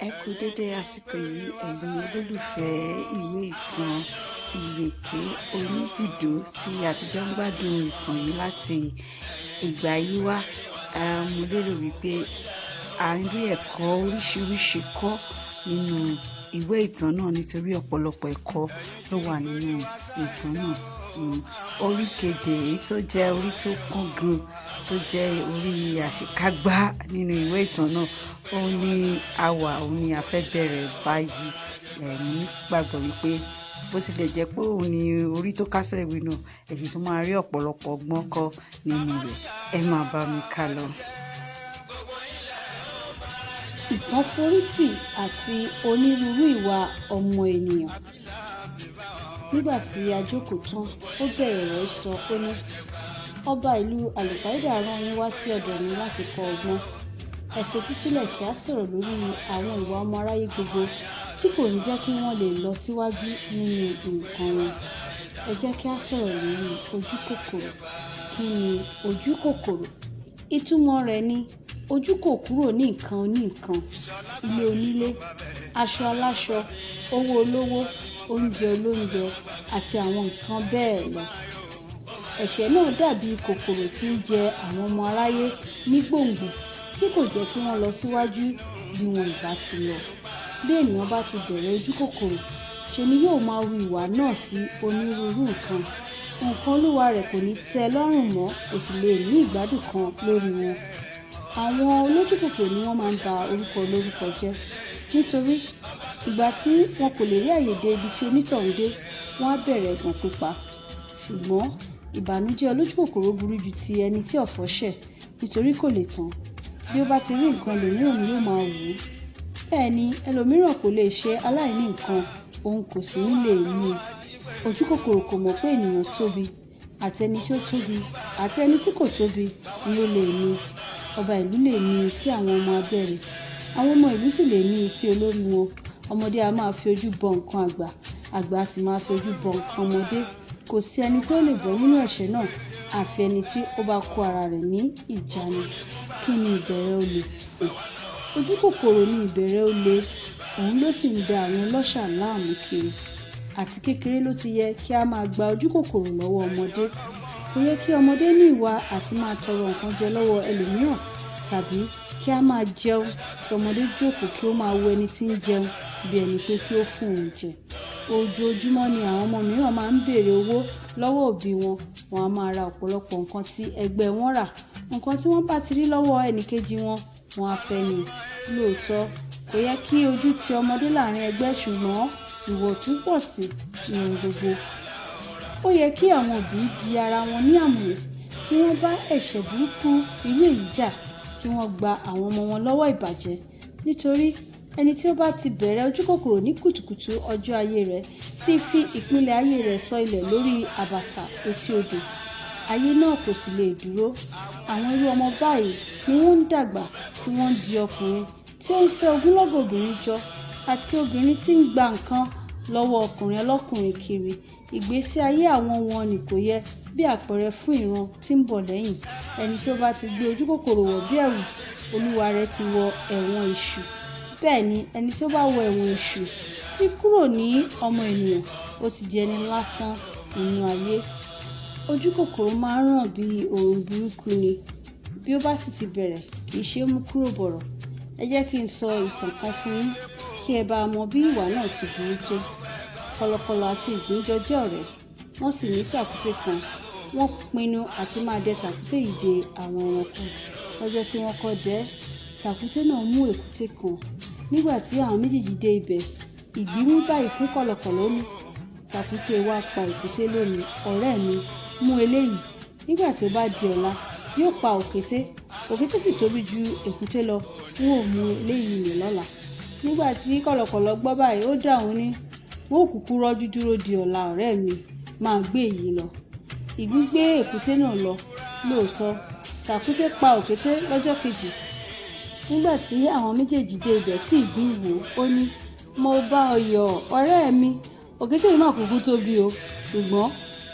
Ẹ kú dédé àsìkò yìí, ẹ̀yin olólùfẹ́ ìwé ìtàn Ìrèké Oníbùdó tí a ti jọ ń gbádùn ìtàn yìí láti ìgbà yìí wá. Mo lérò wípé à ń rí ẹ̀kọ́ oríṣiríṣi kọ́ nínú ìwé ìtàn náà, nítorí ọ̀pọ̀lọpọ̀ ẹ̀kọ́ ló wà nínú ìtàn náà. Orí keje, èyí tó jẹ́ orí tó kángun, tó jẹ́ orí àṣekágbá nínú ìwé ìtàn náà, òun ni a wà, òun ni a fẹ́ bẹ̀rẹ̀ báyìí. Mo nígbàgbọ́ wípé bó tilẹ̀ jẹ́ pé òun ni orí tó kásẹ̀ ìwé náà, ẹ sì tún máa rí ọ̀pọ̀lọpọ̀ ọgbọ́n kọ́ nínú rẹ̀. Ẹ máa bá mi ká lọ. Ìtànforítì àti onírúurú ìwà ọmọ ènìyàn. Nígbà tí a jókòó tán, ó bẹ̀rẹ̀ ọ̀rọ̀ sọ. Ó ní, "Ọba ìlú Àlùpàídà rán yín wá sí ọ̀dọ̀ mi láti kọ́ ọgbọ́n. Ẹ fetí sílẹ̀ kí a sọ̀rọ̀ lórí àwọn ìwà ọmọ aráyé gbogbo tí kò ní jẹ́ kí wọ́n lè lọ síwájú nínú nǹkan wọn. Ẹ jẹ́ kí a sọ̀rọ̀ lórí ojúkòkòrò. Kí ni ojúkòkòrò? Ìtumọ̀ rẹ̀ ni ojú kò kúrò ní nǹkan oní nǹkan, ilé onílé, aṣọ aláṣọ, owó olówó, oúnjẹ olóúnjẹ àti àwọn nǹkan bẹ́ẹ̀ lọ. Ẹ̀ṣẹ̀ náà dàbí kòkòrò tí ń jẹ àwọn ọmọ aráyé ní gbòǹgbò, tí kò jẹ́ kí wọ́n lọ síwájú bí wọn ìbá ti lọ. Bí ènìyàn bá ti bẹ̀rẹ̀ ojúkòkòrò, ṣe ni yóò máa hu ìwà náà sí onírúurú nǹkan. Nǹkan olúwa rẹ̀ kò ní tẹ́ ẹ lọ́rùn mọ́, kò sì lè ní ìgbádùn kan lórí wọn. Àwọn olójúkòkòrò ni wọ́n máa ń ba orúkọ olórúkọ jẹ́. Nítorí ìgbà tí wọn kò lè rí àyè dé ibi tí onítọ̀hún dé, wọ́n á bẹ̀rẹ̀ ẹ̀gàn pípa. Ṣùgbọ́n ìbànújẹ́ olójúkòkòrò burú ju ti ẹni tí ọ̀fọ̀ ṣẹ̀, nítorí kò lè tán. Bí ó bá ti rí nǹkan ẹlòmíràn ni yóò máa wù ú. Bẹ́ẹ̀ ni ẹlòmíràn kò lè ṣe aláìní nǹkan, òun kò sì ní lè ní i. Ojúkòkòrò kò mọ̀ pé ènìyàn tóbi, àti ẹni tí ó tóbi àti ẹni tí kò tóbi ni ó lè ní. Ọba ìlú lè ní i sí àwọn ọmọ abẹ́ rẹ̀, àwọn ọmọ ìlú sì lè ní i sí olórí wọn. Ọmọdé a máa fi ojú bọ nǹkan àgbà, àgbà a sì máa fi ojú bọ nǹkan ọmọdé. Kò sí ẹni tí ó lè bọ́ nínú ẹ̀ṣẹ̀ náà, àfi ẹni tí ó bá kó ara rẹ̀ ní ìjánu. Kí ni ìbẹ̀rẹ̀ olè? Ojúkòkòrò ni ìbẹ̀rẹ̀ olè, òun ló sì ń da àwọn ọlọ́ṣà láàmú kiri. Àti kékeré ló ti yẹ kí a máa gba ojúkòkòrò lọ́wọ́ ọmọdé. Kò yẹ kí ọmọdé ní ìwà àti máa tọrọ nǹkan jẹ lọ́wọ́ ẹlòmíràn, tàbí kí a máa jẹun kí ọmọdé jókòó kí ó máa wo ẹni tí ń jẹun bí ẹni pé kí ó fún òun jẹ. Ojoojúmọ́ ni àwọn ọmọ mìíràn máa ń béèrè owó lọ́wọ́ òbí wọn. Wọn a máa ra ọ̀pọ̀lọpọ̀ nǹkan tí ẹgbẹ́ wọn rà. Nǹkan tí wọ́n bá ti rí lọ́wọ́ ẹnìkejì wọn, wọn á fẹ́ ni. Lóòótọ́, kò yẹ kí ojú ti ọmọdé láàrin ẹgbẹ́, ṣùgbọ́n ìwọ̀ntúnwọ̀nsì ni ohun gbogbo. Ó yẹ kí àwọn òbí di ara wọn ní àmùrè, kí wọ́n bá ẹ̀ṣẹ̀ burúkú irú èyí jà, kí wọ́n gba àwọn ọmọ wọn lọ́wọ́ ìbàjẹ́. Nítorí ẹni tí ó bá ti bẹ̀rẹ̀ ojúkòkòrò ní kùtùkùtù ọjọ́ ayé rẹ̀ ti fi ìpìlẹ̀ ayé rẹ̀ sọ ilẹ̀ lórí àbàtà etí odò. Ayé náà kò sì lè dúró. Àwọn irú ọmọ báyìí ni wọ́n ń dàgbà tí wọ́n ń di ọkùnrin tí ó ń fẹ́ ogunlọ́gọ̀ obìnrin jọ, àti obìnrin tí ń gba nǹkan lọ́wọ́ ọkùnrin ọlọ́kùnrin kiri. Ìgbésí ayé àwọn wọn ni kò yẹ bí àpẹẹrẹ fún ìran tí ń bọ̀ lẹ́yìn. Ẹni tí ó bá ti gbé ojúkòkòrò wọ̀ bí ẹ̀wù, olúwa rẹ̀ ti wọ ẹ̀wọ̀n èṣù. Bẹ́ẹ̀ ni ẹni tí ó bá wọ ẹ̀wọ̀n èṣù tí kúrò ní ọmọ ènìyàn, ó ti di ẹni lásán nínú ayé. Ojúkòkòrò máa ń ràn bí òórùn burúkú ni. Bí ó bá sì ti bẹ̀rẹ̀, kì í ṣe é mú kúrò bọ̀rọ̀. Ẹ jẹ́ kí n sọ ìtàn kan fún yín kí ẹ bá mọ bí ìwà náà ti burú tó. Kọ̀lọ̀kọ̀lọ̀ àti ìgbín jọ jẹ́ ọ̀rẹ́, wọ́n sì ní tàkúté kan. Wọ́n pinnu àti máa dẹ tàkúté yìí de àwọn ẹranko. Lọ́jọ́ tí wọ́n kọ́ dẹ, tàkúté náà mú èkúté kan. Nígbà tí àwọn méjèèjì dé ibẹ̀, ìgbín wí báyìí fún kọ̀lọ̀kọ̀lọ̀, ó ní, "Tàkúté wa pa èkúté lónìí, ọ̀rẹ́ mi, mú eléyìí. Nígbà tí ó bá di ọ̀la, yóò pa òkété. Òkété sì tóbi ju èkúté lọ, n ó mú eléyìí nì lọ́la." Nígbà tí kọ̀lọ̀kọ̀lọ̀ gbọ́ báyìí, ó dáhùn ní, "N ó kúkú rọ́jú dúró di ọ̀la, ọ̀rẹ́ mi, máa gbé èyí lọ." Ìgbín gbé èkúté náà lọ. Lóòótọ́, tàkúté pa òkété lọ́jọ́ kejì. Nígbà tí àwọn méjèèjì dé ibẹ̀ tí ìgbín wò ó, ó ní, "Mo bá ọ yọ̀, ọ̀rẹ́ mi. Òkété yìí mà kúkú tóbi o, ṣùgbọ́n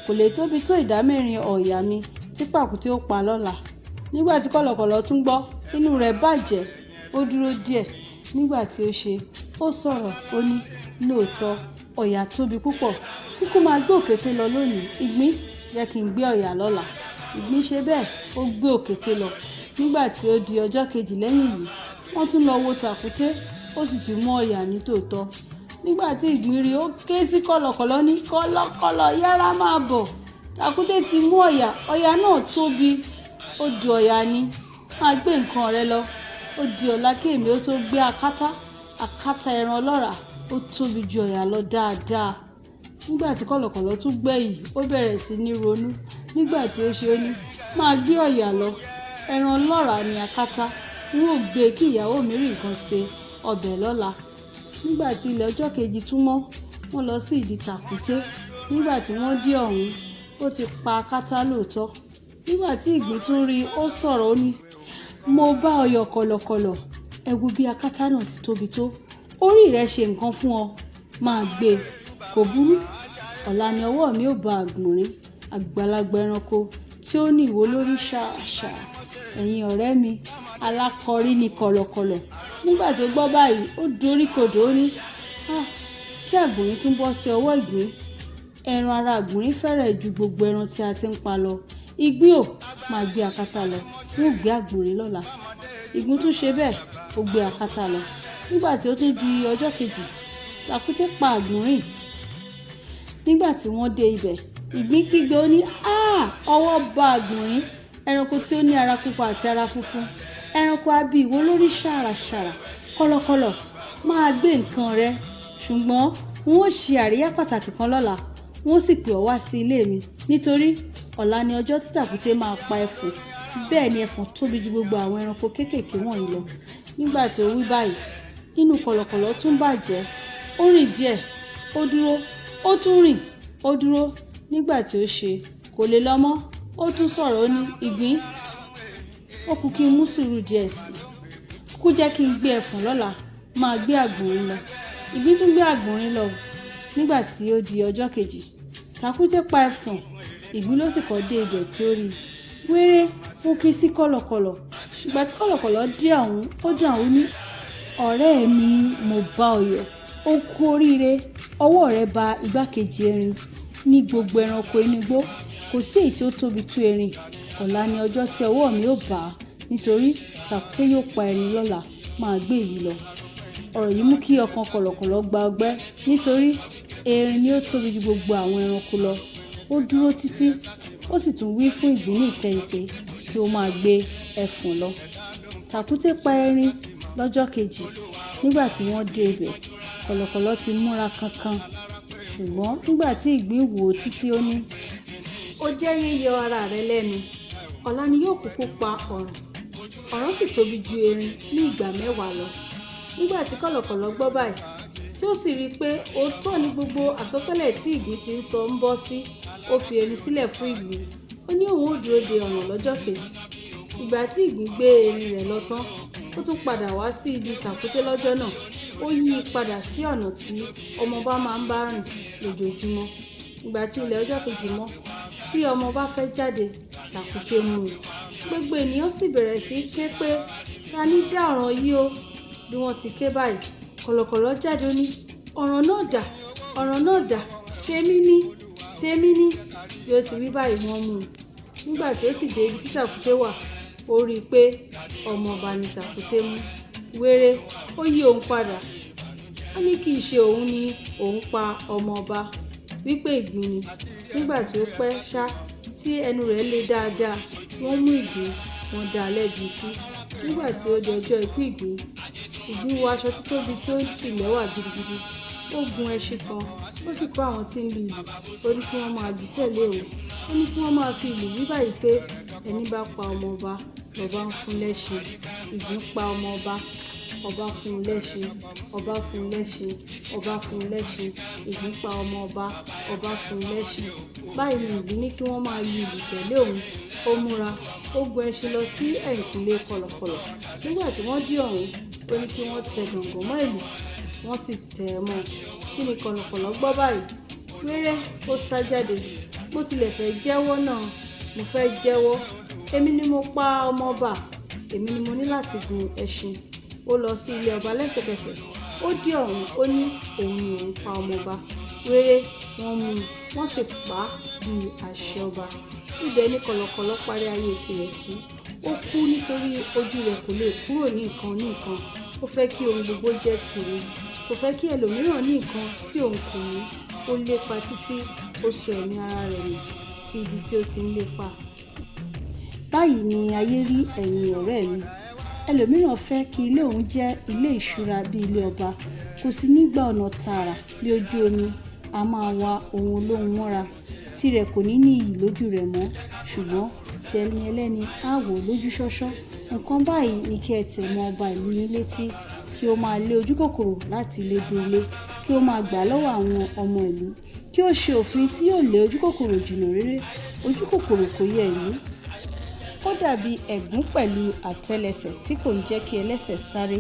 kò lè tóbi tó ìdámẹ́rin ọ̀ọ̀yà mi tí pàkúté ó pa lọ́la." Nígbà tí kọ̀lọ̀kọ̀lọ̀ tún gbọ́, inú rẹ̀ bàjẹ́, ó dúró díẹ̀. Nígbà tí ó ṣe, ó sọ̀rọ̀, ó ní, lóòótọ́ Ọ̀yà tóbi púpọ̀, kúkú máa gbé òkété lọ lónìí. Ìgbín, jẹ́ kí n gbé Ọ̀yà lọ́la. Ìgbín ṣe bẹ́ẹ̀, ó gbé òkété lọ. Nígbà tí ó di ọjọ́ kejì lẹ́yìn yìí, wọ́n tún lọ wo tàkúté, ó sì ti mú Ọ̀yà ní tòótọ́. Nígbà tí ìgbín rí, ó ké sí kọ̀lọ̀kọ̀lọ̀ ní, kọ̀lọ̀kọ̀lọ̀, yára máa bọ̀. Tàkúté ti mú Ọ̀yà, Ọ̀yà náà tóbi, ó di Ọ̀yà ni, máa gbé nǹkan rẹ lọ. Ó di ọ̀la kí èmi ó tó gbé akátá, akátá ẹran ọlọ́ràá, ó tóbi ju Ọ̀yà lọ dáadáa. Nígbà tí kọ̀lọ̀kọ̀lọ̀ tún gbẹ́ yìí, ó bẹ̀rẹ̀ sí ní ronú. Nígbà tí ó ṣe, ó ní, máa gbé Ọ̀yà lọ, ẹran ọlọ́ràá ni akátá, n ó gbé kí ìyàwó mi rí nǹkan ṣe ọbẹ̀ lọ́la. Nígbà tí ilẹ̀ ọjọ́ kejì tún mọ́, wọ́n lọ sí ìdí tàkúté. Nígbà tí wọ́n dé ọ̀hún, ó ti pa akátá lóòótọ́. Nígbà tí ìgbín tún rí, ó sọ̀rọ̀, ó ní, mo bá ọ yọ̀ kọ̀lọ̀kọ̀lọ̀, ẹ wo bí akátá náà ti tóbi tó. Orí rẹ ṣe nǹkan fún ọ, máa gbé e. Kò burú, ọ̀la ni ọwọ́ mi ò bá àgbọ̀nrín, àgbàlagbà ẹranko tí ó ní ìwo lórí ṣàṣà. Ẹ̀yin ọ̀rẹ́ mi, alákọ̀rí ni kọ̀lọ̀kọ̀lọ̀. Nígbà tí ó gbọ́ báyìí, ó doríkodò, ó ní, ah, kí àgbọ̀nrín tún bọ́ sí ọwọ́ ìgbín. Ẹran ara àgbọ̀nrín fẹ́rẹ̀ ju gbogbo ẹran tí a ti ń pa lọ. Ìgbín ò, máa gbé akátá lọ, n ó gbé àgbọ̀nrín lọ́la. Ìgbín tún ṣe bẹ́ẹ̀, ó gbé akátá lọ. Nígbà tí ó tún di ọjọ́ kejì, tàkúté pa àgbọ̀nrín. Nígbà tí wọ́n dé ibẹ̀, ìgbín kígbe, ó ní, ah, ọwọ́ bá àgbọ̀nrín, ẹranko tí ó ní ara pupa àti ara funfun, ẹranko abí ìwo lórí ṣàràṣàrà. Kọ̀lọ̀kọ̀lọ̀, máa gbé nǹkan rẹ, ṣùgbọ́n n ó ṣe àríyá pàtàkì kan lọ́la, n ó sì pè ọ́ wá sí ilé mi, nítorí ọ̀la ni ọjọ́ tí tàkúté máa pa ẹfọ̀n. Bẹ́ẹ̀ ni ẹfọ̀n tóbi ju gbogbo àwọn ẹranko kéékèèké wọ̀nyí lọ. Nígbà tí ó wí báyìí, inú kọ̀lọ̀kọ̀lọ̀ tún bàjẹ́. Ó rìn díẹ̀, ó dúró, ó tún rìn, ó dúró. Nígbà tí ó ṣe, kò lè lọ mọ́. Ó tún sọ̀rọ̀, ó ní, ìgbín, ó kú kí n mú sùúrù díẹ̀ sí i. Kúkú jẹ́ kí n gbé ẹfọ̀n lọ́la, máa gbé àgbọ̀nrín lọ. Ìgbín tún gbé àgbọ̀nrín lọ. Nígbà tí ó di ọjọ́ kejì, tàkúté pa ẹfọ̀n, ìgbín ló sì kọ́ dé ibẹ̀ tí ó rí i. Wéré, ó ké sí kọ̀lọ̀kọ̀lọ̀. Ìgbà tí kọ̀lọ̀kọ̀lọ̀ dé ọ̀hún, ó dàn ó ní, ọ̀rẹ́ mi, mo bá ọ yọ̀, ó kú oríire, ọwọ́ rẹ ba igbákejì erin. Ní gbogbo ẹranko inú igbó, kò sí èyí tí ó tóbi tó erin. Ọ̀la ni ọjọ́ tí ọwọ́ mi ó bà á, nítorí tàkúté yóò pa erin lọ́la, máa gbé èyí lọ. Ọ̀rọ̀ yìí mú kí ọkàn kọ̀lọ̀kọ̀lọ̀ gba ọgbẹ́, nítorí erin ni ó tóbi ju gbogbo àwọn ẹranko lọ. Ó dúró títí, ó sì tún wí fún ìgbín ní ìkẹyìn pé kí ó máa gbé ẹfọ̀n lọ. Tàkúté pa erin lọ́jọ́ kejì. Nígbà tí wọ́n dé ibẹ̀, kọ̀lọ̀kọ̀lọ̀ ti múra kankan. Ṣùgbọ́n nígbà tí ìgbín wò ó títí, ó ní, ó jẹ́ yíyọ ara rẹ lẹ́nu. Ọ̀la ni yóò kúkú pa ọ̀ràn. Ọ̀ràn sì tóbi ju erin ní ìgbà mẹ́wàá lọ. Nígbà tí kọ̀lọ̀kọ̀lọ̀ gbọ́ báyìí, tí ó sì rí i pé òótọ́ ni gbogbo àsọtẹ́lẹ̀ tí ìgbín ti ń sọ ń bọ́ sí, ó fi erin sílẹ̀ fún ìgbín. Ó ní òun ó dúró de ọ̀ràn lọ́jọ́ kejì. Ìgbà tí ìgbín gbé erin rẹ̀ lọ tán, ó tún padà wá sí ibi tàkúté lọ́jọ́ náà. Ó yí i padà sí ọ̀nà tí ọmọọba máa ń bá rìn lójoojúmọ́. Ìgbà tí ilẹ̀ ọjọ́ kejì mọ́, tí ọmọọba fẹ́ jáde, tàkúté mú un. Gbogbo ènìyàn sì bẹ̀rẹ̀ sí í ké pé, ta ní dá ọ̀ràn yìí o? Bí wọ́n ti ké báyìí, kọ̀lọ̀kọ̀lọ̀ jáde, ó ní, ọ̀ràn náà dà, ọ̀ràn náà dà, tèmi ní, tèmi ní. Bí ó ti wí báyìí, wọ́n mú un. Nígbà tí ó sì dé ibi tí tàkúté wà, ó rí i pé ọmọọba ni tàkúté mú. Wéré, ó yí òun padà. Ó ní kì í ṣe òun ni òun pa ọmọọba, wípé ìgbín ni. Nígbà tí ó pẹ́ ṣá, tí ẹnu rẹ̀ le dáadáa, wọ́n mú ìgbín, wọ́n dá a lẹ́bi ikú. Nígbà tí ó di ọjọ́ ikú ìgbín, ìgbín wọ aṣọ títóbi tí ó sì lẹ́wà gidigidi. Ó gun ẹṣin kan, ó sì kó àwọn tí ń lu ìlù. Ó ní kí wọ́n máa lù tẹ̀lé òun. Ó ní kí wọ́n máa fi ìlù wí báyìí pé, ẹni bá pa ọmọọba, lọba ń fún lẹ́ṣin. Ìgbín pa ọmọọba, ọba fún un lẹ́ṣin, ọba fún un lẹ́ṣin, ọba fún un lẹ́ṣin. Ìgbín pa ọmọọba, ọba fún un lẹ́ṣin. Báyìí ni ìgbín ní kí wọ́n máa lu ìlù tẹ̀lé òun. Ó múra, ó gun ẹṣin lọ sí ẹ̀yìnkùlé kọ̀lọ̀kọ̀lọ̀. Nígbà tí wọ́n dé ọ̀hún, ó ní kí wọ́n tẹ gọ̀ǹgọ̀ mọ́ ìlù, wọ́n sì tẹ̀ ẹ́ mọ́. Kí ni kọ̀lọ̀kọ̀lọ̀ gbọ́ báyìí? Wéré, ó sá jáde. Mo tilẹ̀ fẹ́ jẹ́wọ́ náà, mo fẹ́ jẹ́wọ́. Èmi ni mo pa ọmọọba, èmi ni mo ní láti gun ẹṣin. Ó Ó lọ sí ilé ọba lẹ́sẹ̀kẹsẹ̀. Ó dé ọ̀hún, ó ní òun ni òun pa ọmọọba. Wéré wọ́n mú un, wọ́n sì pa á bí àṣẹ ọba. Ibẹ̀ ni kọ̀lọ̀kọ̀lọ̀ parí ayé tirẹ̀ sí. Ó kú nítorí ojú rẹ̀ kò lè kúrò ní nǹkan ní nǹkan. Ó fẹ́ kí ohun gbogbo jẹ́ tìrẹ. Kò fẹ́ kí ẹlòmíràn ní nǹkan tí òun kò ní. Ó lépa títí ó sọ ẹ̀mí ara rẹ̀ nù sí ibi tí ó ti ń lépa. Báyìí ni ayé rí, ẹ̀yin ọ̀rẹ́ mi. Ẹlòmíràn fẹ́ kí ilé òun jẹ́ ilé ìṣúra bí ilé ọba. Kò sì ní gba ọ̀nà tààrà bí ojú omi. A máa wa ohun olóhun mọ́ra. Tirẹ̀ kò ní ní iyì lójú rẹ̀ mọ́, ṣùgbọ́n ti ẹni ẹlẹ́ni á wò ó lójú ṣọ́ṣọ́. Nǹkan báyìí ni kí ẹ tẹ̀ mọ́ ọba ìlú yín létí, kí ó máa lé ojúkòkòrò láti ilé dé ilé, kí ó máa gbà lọ́wọ́ àwọn ọmọ ìlú, kí ó ṣe òfin tí yóò lé ojúkòkòrò jìnnà réré. Ojúkòkòrò kò yẹ ìlú. Ó dàbí ẹ̀gún pẹ̀lú àtẹ́lẹsẹ̀ tí kò ń jẹ́ kí ẹlẹ́sẹ̀ sáré.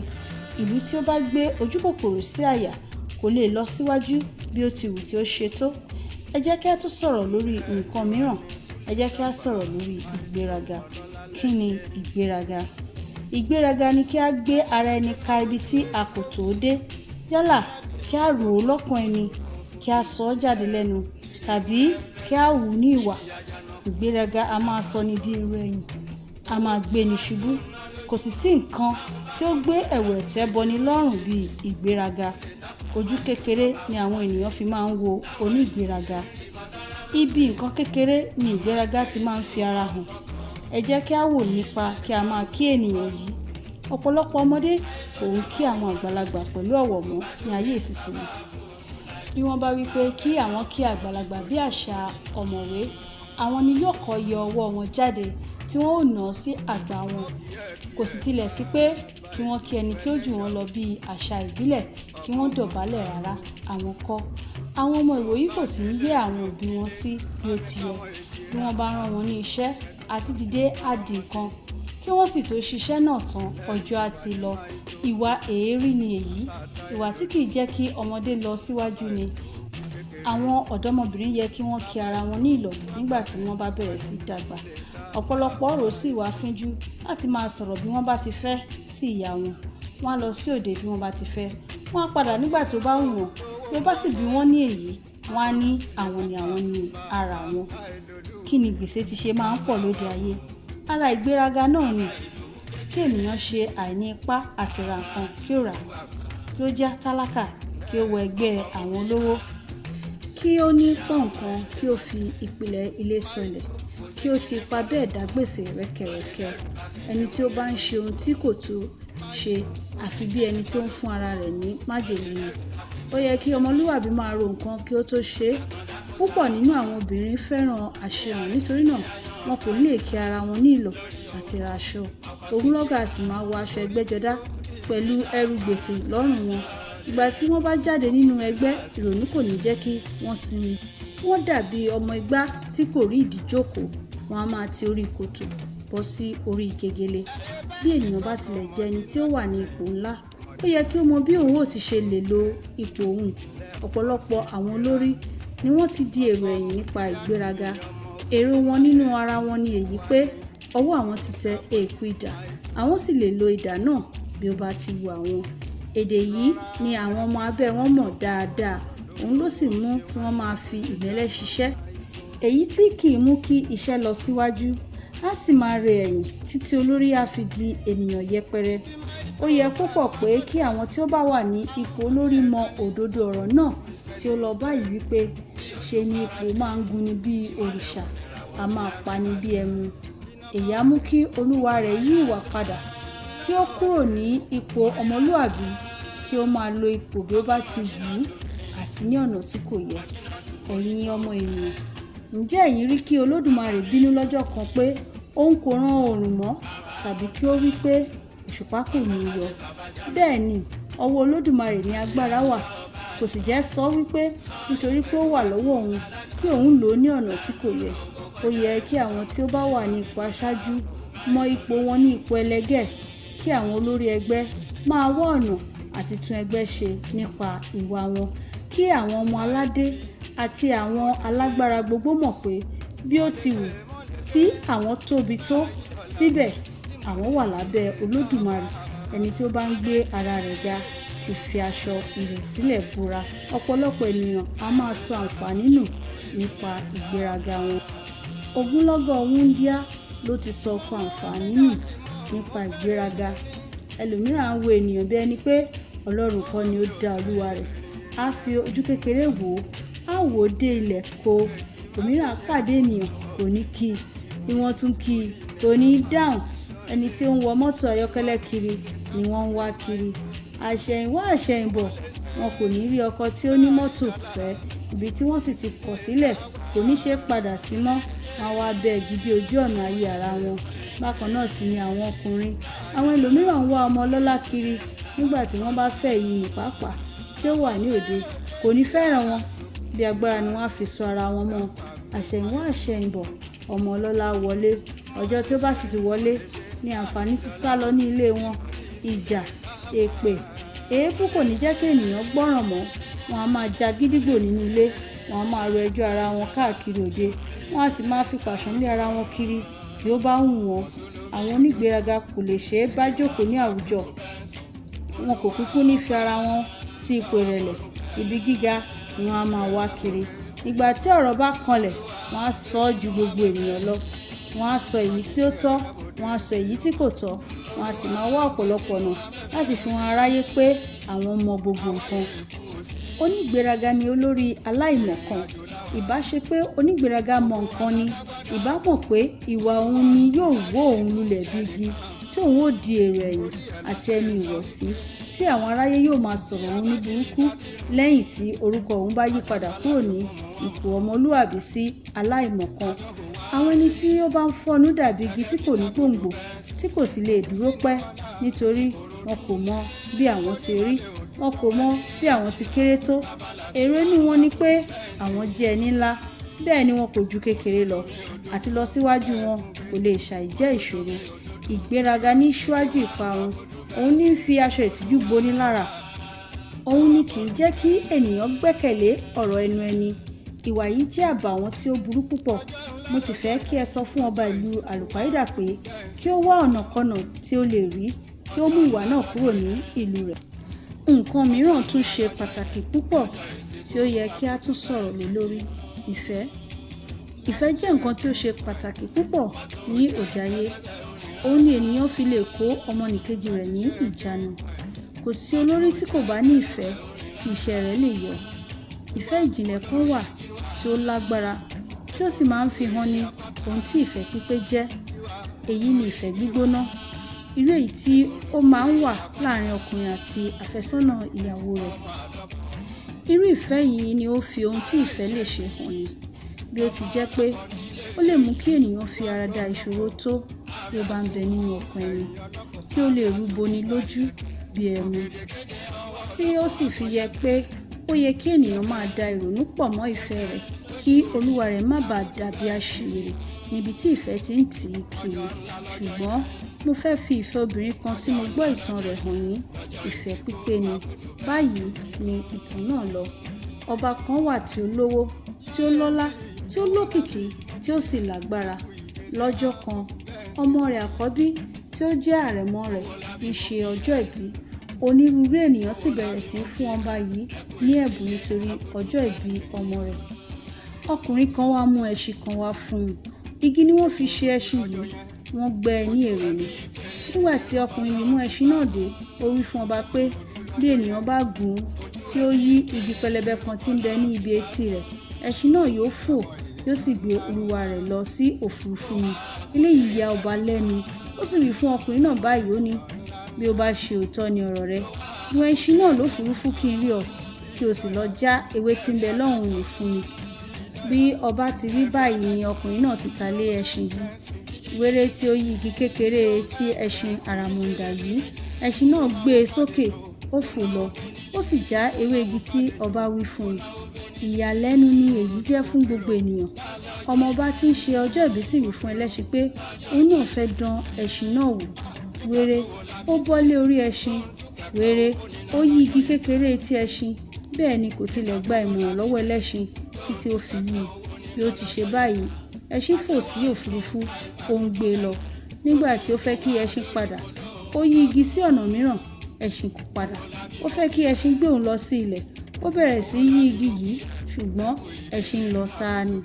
Ìlú tí ó bá gbé ojúkòkòrò sí àyà kò lè lọ síwájú bí ó ti wù kí ó ṣe tó. Ẹ jẹ́ kí a tún sọ̀rọ̀ lórí nǹkan mìíràn. Ẹ jẹ́ kí a sọ̀rọ̀ lórí ìgbéraga. Kí ni ìgbéraga? Ìgbéraga ni kí a gbé ara ẹni ka ibi tí a kò tó dé. Yálà kí a rò ó lọ́kàn ẹni, kí a sọ ọ́ jáde lẹ́nu, tàbí kí a hù ú ní ìwà. Ìgbéraga a máa sọ ní di èrò ẹ̀yìn, a máa gbé ni ṣubú. Kò sì sí nǹkan tí ó gbé ẹ̀wù ẹ̀tẹ́ bọni lọ́rùn bí ìgbéraga. Ojú kékeré ni àwọn ènìyàn fi máa ń wo onígbéraga. Ibi nǹkan kékeré ni ìgbéraga ti máa ń fi ara hàn. Ẹ jẹ́ kí a wò nípa kí a máa kí ènìyàn yìí. Ọ̀pọ̀lọpọ̀ ọmọdé kò ń kí àwọn àgbàlagbà pẹ̀lú ọ̀wọ̀ mọ́ ní ayé ìsinsìnyí. Bí wọ́n bá wí pé kí àwọn kí àgbàlagbà bí àṣà ọ̀mọ̀wé, àwọn ni yóò kọ́ yọ ọwọ́ wọn jáde tí wọ́n ó nà sí àgbà wọn. Kò sì tilẹ̀ sí pé kí wọ́n kí ẹni tí ó jù wọ́n lọ bí àṣà ìbílẹ̀ kí wọ́n dọ̀bálẹ̀ rárá, àwọn kọ́. Àwọn ọmọ ìwòyí kò sì ní yẹ́ àwọn òbí wọn sí bí ó ti yẹ. Bí wọ́n bá rán wọn ní iṣẹ́ àti dìde á di nǹkan, kí wọ́n sì tó ṣiṣẹ́ náà tán, ọjọ́ á ti lọ. Ìwà èérí ni èyí. Ìwà tí kì í jẹ́ kí ọmọdé lọ síwájú ni. Àwọn ọ̀dọ́mọbìnrin yẹ kí wọ́n kí ara wọn ní ìlọ̀ nígbà tí wọ́n bá bẹ̀rẹ̀ sí dàgbà. Ọ̀pọ̀lọpọ̀ rò sí ìwà fínjú láti máa sọ̀rọ̀ bí wọ́n bá ti fẹ́ sí ìyá wọn. Wọ́n á lọ sí òde bí wọ́n bá ti fẹ́. Wọ́n á padà nígbà tó bá wù wọ́n. Bí ó bá sì bí wọ́n ní èyí, wọ́n á ní àwọn ni àwọn ní ara wọn. Kí ni gbèsè ti ṣe máa ń pọ̀ lóde ayé? Ara ìgbéraga náà ni kí ènìyàn ṣe àìní ipá àti ra nǹkan kí ó rà, kí ó já tálákà, kí ó wọ ẹgbẹ́ àwọn olówó, kí ó ní pọ̀nkan, kí ó fi ìpìlẹ̀ ilé sọlẹ̀, kí ó ti ipa bẹ́ẹ̀ dá gbèsè rẹ́kẹrẹ́kẹ. Ẹni tí ó bá ń ṣe ohun tí kò tó ṣe àfi bí ẹni tí ó ń fún ara rẹ̀ ní májèlé ni. Ó yẹ kí ọmọlúwàbí máa ro nǹkan kí ó tó ṣe é. Púpọ̀ nínú àwọn obìnrin fẹ́ràn àṣehàn, nítorí náà wọn kò ní lè kí ara wọn ní ìlọ̀ àti ra aṣọ. Ogunlọ́gọ̀ á sì máa wọ aṣọ ẹgbẹ́jọdá pẹ̀lú ẹrù gbèsè lọ́rùn wọn. Ìgbà tí wọ́n bá jáde nínú ẹgbẹ́, ìrònú kò ní jẹ́ kí wọ́n sinmi. Wọ́n dàbí ọmọ igbá tí kò rí ìdí jókòó. Wọ́n á máa ti orí kòtò bọ́ sí orí gegele. Bí ènìyàn bá tilẹ̀ jẹ́ ẹni tí ó wà ní ipò ńlá, ó yẹ kí ó mọ bí òun ó ti ṣe lè lo ipò òun. Ọ̀pọ̀lọpọ̀ àwọn olórí ni wọ́n ti di èrò ẹ̀yìn nípa ìgbéraga. Èrò wọn nínú ara wọn ni èyí pé ọwọ́ àwọn ti tẹ èèkù idà, àwọn sì lè lo idà náà bí ó bá ti wù àwọn. Èdè yìí ni àwọn ọmọ abẹ́ wọn mọ̀ dáadáa, òun ló sì mú kí wọ́n máa fi ìmẹ́lẹ́ ṣiṣẹ́. Èyí tí kì í mú kí iṣẹ́ lọ síwájú, á sì máa re ẹ̀yìn títí olórí á fi di ènìyàn yẹpẹrẹ. Ó yẹ púpọ̀ pé kí àwọn tí ó bá wà ní ipò olórí mọ òdodo ọ̀rọ̀ náà tí ó lọ báyìí wípé ṣe ni ipò máa ń gúnni bí òrìṣà, a máa pani bí ẹmu. Èyí á mú kí olúwa rẹ̀ yí ìwà padà, kí ó kúrò ní ipò ọmọlúàbí, kí ó máa lo ipò bí ó bá ti wù ú àti ní ọ̀nà tí kò yẹ. Ẹ̀yin ọmọ ènìyàn, ǹjẹ́ ẹ̀yin rí kí Olódùmarè bínú lọ́jọ́ kan pé òun kò rán oòrùn mọ́, tàbí kí ó wí pé òṣùpá kò ní yọ? Bẹ́ẹ̀ ni, ọwọ́ Olódùmarè ní agbára wà. Kò sì jẹ́ sọ wípé nítorí pé ó wà lọ́wọ́ òun kí òun lò ó ní ọ̀nà tí kò yẹ. Ó yẹ kí àwọn tí ó bá wà ní ipò aṣáájú mọ ipò wọn ní ipò ẹlẹgẹ́, kí àwọn olórí ẹgbẹ́ máa wá ọ̀nà àti tún ẹgbẹ́ ṣe nípa ìwà wọn, kí àwọn ọmọ aládé àti àwọn alágbára gbogbo mọ̀ pé bí ó ti wù tí àwọn tóbi tó, síbẹ̀ àwọn wà lábẹ́ Olódùmarè. Ẹni tí ó bá ń gbé ara rẹ̀ ga ti fi aṣọ ìrẹ̀sílẹ̀ bora. Ọ̀pọ̀lọpọ̀ ènìyàn a máa sọ àǹfààní nù nípa ìgbéraga wọn. Ogunlọ́gọ̀ wúńdíá ló ti sọ ọkọ àǹfààní nù nípa ìgbéraga. Ẹlòmíràn á wo ènìyàn bí ẹni pé Ọlọ́run kọ́ ni ó dá olúwa rẹ̀. Á fi ojú kékeré wò ó, á wò ó dé ilẹ̀ ko. Òmíràn á pàdé ènìyàn, kò ní kí i. Bí wọ́n tún kí i, kò ní dáhùn. Ẹni tí ó ń wọ mọ́tò ayọ́kẹ́lẹ́ kiri ni wọ́n ń wá kiri. Àṣẹ̀yìnwá àṣẹ̀yìnbọ̀, wọn kò ní rí ọkọ tí ó ní mọ́tò fẹ́. Ibi tí wọ́n sì ti kọ̀ sílẹ̀ kò ní ṣe padà sí mọ́. Wọ́n á wá bẹ́ igi dí ojú ọ̀nà ayé ara wọn. Bákan náà sì ni àwọn ọkùnrin. Àwọn ẹlòmíràn ń wá ọmọ ọlọ́lá kiri nígbà tí wọ́n bá fẹ́ èyí nì pàápàá tí ó wà ní òde, kò ní fẹ́ràn wọn. Bí agbára ni wọ́n á fi sọ ara wọn mọ́. Àṣẹ̀yìnwá àṣẹ̀yìnbọ̀, ọmọ ọlọ́lá wọlé. Ọjọ́ tí ó bá sì ti wọlé ni àǹfààní ti sálọ ní ilé wọn. Ìjà, èpè, èébú kò ní jẹ́ kí ènìyàn gbọ́ràn mọ́. Wọn a máa ja gídígbò nínú ilé, wọn a máa ro ẹjọ́ ara wọn káàkiri òde, wọ́n á sì máa fi pàṣán lé ara wọn kiri bí ó bá wù wọ́n. Àwọn onígbéraga kò lè ṣe é bá jókòó ní àwùjọ. Wọn kò kúkú ní fi ara wọn sí ipò ìrẹ̀lẹ̀. Ibi gíga ni wọ́n á máa wá kiri. Nígbà tí ọ̀rọ̀ bá kanlẹ̀, wọ́n á sọ ọ́ ju gbogbo ènìyàn lọ. Wọ́n á sọ èyí tí ó tọ́, wọ́n á sọ èyí tí kò tọ́. Wọ́n á sì máa wá ọ̀pọ̀lọpọ̀ ọ̀nà láti fi han aráyé pé àwọn mọ gbogbo nǹkan. Onígbéraga ni olórí aláìmọ̀kan. Ìbá ṣe pé onígbéraga mọ nǹkan ni, ìbá mọ̀ pé ìwà òun ni yóò wó òun lulẹ̀ bí igi, tí òun ó di èrò ẹ̀yìn àti ẹni ìwọ̀sí, tí àwọn aráyé yóò máa sọ̀rọ̀ òun ní burúkú lẹ́yìn tí orúkọ òun bá yípadà kúrò ní ipò ọmọlúàbí sí aláìmọ̀kan. Àwọn ẹni tí ó bá ń fọ́nú dàbí igi tí kò ní gbòǹgbò, tí kò sì lè dúró pẹ́, nítorí wọn kò mọ bí àwọn ti rí, wọn kò mọ bí àwọn ti kéré tó. Èrò inú wọn ni pé àwọn jẹ́ ẹni ńlá, bẹ́ẹ̀ ni wọn kò ju kékeré lọ. Àti lọ síwájú wọn kò lè ṣàì jẹ́ ìṣòro. Ìgbéraga ní ṣíwájú ìparun. Òun ní ń fi aṣọ ìtìjú boni lára. Òun ni kì í jẹ́ kí ènìyàn gbẹ́kẹ̀lé ọ̀rọ̀ ẹnu ẹni. Ìwà yìí jẹ́ àbàwọ́n tí ó burú púpọ̀. Mo sì fẹ́ kí ẹ sọ fún ọba ìlú Àlùpàídà pé kí ó wá ọ̀nàkọnà tí ó lè rí kí ó mú ìwà náà kúrò ní ìlú rẹ̀. Nǹkan mìíràn tún ṣe pàtàkì púpọ̀ tí ó yẹ kí a tún sọ̀rọ̀ lé lórí: ìfẹ́. Ìfẹ́ jẹ́ nǹkan tí ó ṣe pàtàkì púpọ̀ ní òde ayé. Òun ni ènìyàn fi lè kó ọmọnìkejì rẹ̀ ní ìjánu. Kò sí olórí tí kò bá ní ìfẹ́ tí iṣẹ́ rẹ̀ lè yọ. Ìfẹ́ ìjìnlẹ̀ kan wà tí ó lágbára, tí ó sì máa ń fi hàn ní ohun tí ìfẹ́ pípé jẹ́. Èyí ni ìfẹ́ gbígbóná. Irú èyí tí ó máa ń wà láàárín ọkùnrin àti àfẹ́sọ́nà ìyàwó rẹ̀. Irú ìfẹ́ yìí ni ó fi ohun tí ìfẹ́ lè ṣe hàn ni. Bí ó ti jẹ́ pé ó lè mú kí ènìyàn fi ara da ìṣòro tó bí ó bá ń bẹ nínú ọkàn ẹni, tí ó lè rú boni lójú bí ẹmu, tí ó sì fi yẹ pé ó yẹ kí ènìyàn máa da ìrònú pọ̀ mọ́ ìfẹ́ rẹ̀ kí olúwa rẹ̀ má bàa dàbí aṣiwèrè níbi tí ìfẹ́ ti ń tì í kiri. Ṣùgbọ́n mo fẹ́ fi ìfẹ́ obìnrin kan tí mo gbọ́ ìtàn rẹ̀ hàn yín. Ìfẹ́ pípé ni. Báyìí ni ìtàn náà lọ. Ọba kan wà tí ó lówó, tí ó lọ́lá, tí ó lókìkí, tí ó sì lágbára. Lọ́jọ́ kan, ọmọ rẹ̀ àkọ́bí tí ó jẹ́ àrẹ̀mọ rẹ̀ ń ṣe ọjọ́ ìbí. Onírúurú ènìyàn sì bẹ̀rẹ̀ sí í fún ọba yìí ní ẹ̀bùn nítorí ọjọ́ ìbí ọmọ rẹ̀. Ọkùnrin kan wá mú ẹṣin kan wá fún un. Igi ni wọ́n fi ṣe ẹṣin yìí, wọ́n gbẹ́ ẹ ní ère ni. Nígbà tí ọkùnrin yìí mú ẹṣin náà dé, ó wí fún ọba pé bí ènìyàn bá gùn ún tí ó yí igi pẹlẹbẹ kan tí ń bẹ ní ibi etí rẹ̀, ẹṣin náà yóò fò, yóò sì gbé olúwa rẹ̀ lọ sí òfurufú ni. Eléyìí ya ọba lẹ́nu. Ó sì wí fún ọkùnrin náà báyìí, ó ní, bí ó bá ṣe òótọ́ ni ọ̀rọ̀ rẹ, gun ẹṣin náà lófurufú kí n rí ọ, kí o sì lọ já ewé tí ń bẹ lọ́hùn-ún fún mi. Bí ọba ti wí báyìí ni ọkùnrin náà ti ta lé ẹṣin yìí. Wéré tí ó yí igi kékeré etí ẹṣin àràmàǹdà yìí, ẹṣin náà gbé e sókè, ó fò lọ, ó sì já ewé igi tí ọba wí fún un. Ìyàlẹ́nu ni èyí jẹ́ fún gbogbo ènìyàn. Ọmọ ọba tí ń ṣe ọjọ́ ìbí sì wí fún ẹlẹ́ṣin pé òun náà fẹ́ dán ẹṣin náà wò. Wéré, ó bọ́ lé orí ẹṣin. Wéré, ó yí igi kékeré etí ẹṣin, bẹ́ẹ̀ ni kò tilẹ̀ gba ìmọ̀ràn lọ́wọ́ ẹlẹ́ṣin títí ó fi yí i. Bí ó ti ṣe báyìí, ẹṣin fò sí òfurufú, ó ń gbé e lọ. Nígbà tí ó fẹ́ kí ẹṣin padà, Ó yí igi sí ọ̀nà mìíràn, ẹṣin kò padà. Ó fẹ́ kí ẹṣin gbé òun lọ sí ilẹ̀. Ó bẹ̀rẹ̀ sí í yí igi yìí, ṣùgbọ́n ẹṣin ń lọ sáá ni.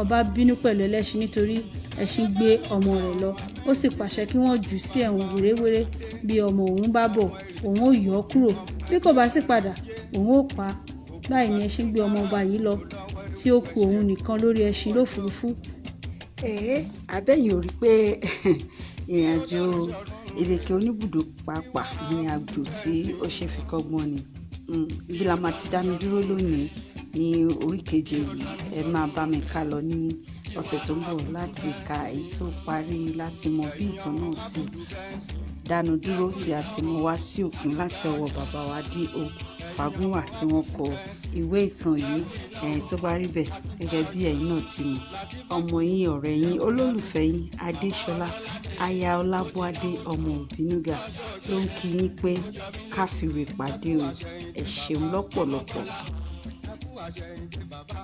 Ọba bínú pẹ̀lú ẹlẹ́ṣin nítorí ẹṣin gbé ọmọ rẹ̀ lọ. Ó sì pàṣẹ kí wọ́n jù ú sí ẹ̀wọ̀n wérewère. Bí ọmọ òun bá bọ̀, òun ó yọ ọ́ kúrò. Bí kò bá sì padà, òun ó pa á. Báyìí ni ẹṣin gbé ọmọ ọba yìí lọ, tí ó ku òun nìkan lórí ẹṣin lófurufú. Ẹ̀ẹ́, àbẹ́yìn ò rí pé ìrìn àjò ìrèké oníbùdó pàápàá ìrìn àjò tí ó ṣe fi kọ́gbọ́n ni. Ibi la máa ti dánu dúró lónìí ní orí keje yìí. Ẹ máa bá mi ká lọ ní ọ̀sẹ̀ tó ń bọ̀ láti ka èyí tó parí, láti mọ bí ìtàn náà ti dánu dúró bí a ti mú wá sí òpin láti ọwọ́ bàbá wa D.O. Fágúnwà tí wọ́n kọ ìwé ìtàn yìí. Tó bá rí bẹ́ẹ̀, gẹ́gẹ́ bí ẹ̀yin náà ti mọ̀, ọmọ yín, ọ̀rẹ́ yín, olólùfẹ́ yín, Adéṣọlá aya Ọlábọ̀dé ọmọ Òbínúgà ló ń kí yín pé ká fìrè pàdé o. Ẹ ṣeun lọ́pọ̀lọpọ̀. Ẹ kú àṣẹyìndé bàbá.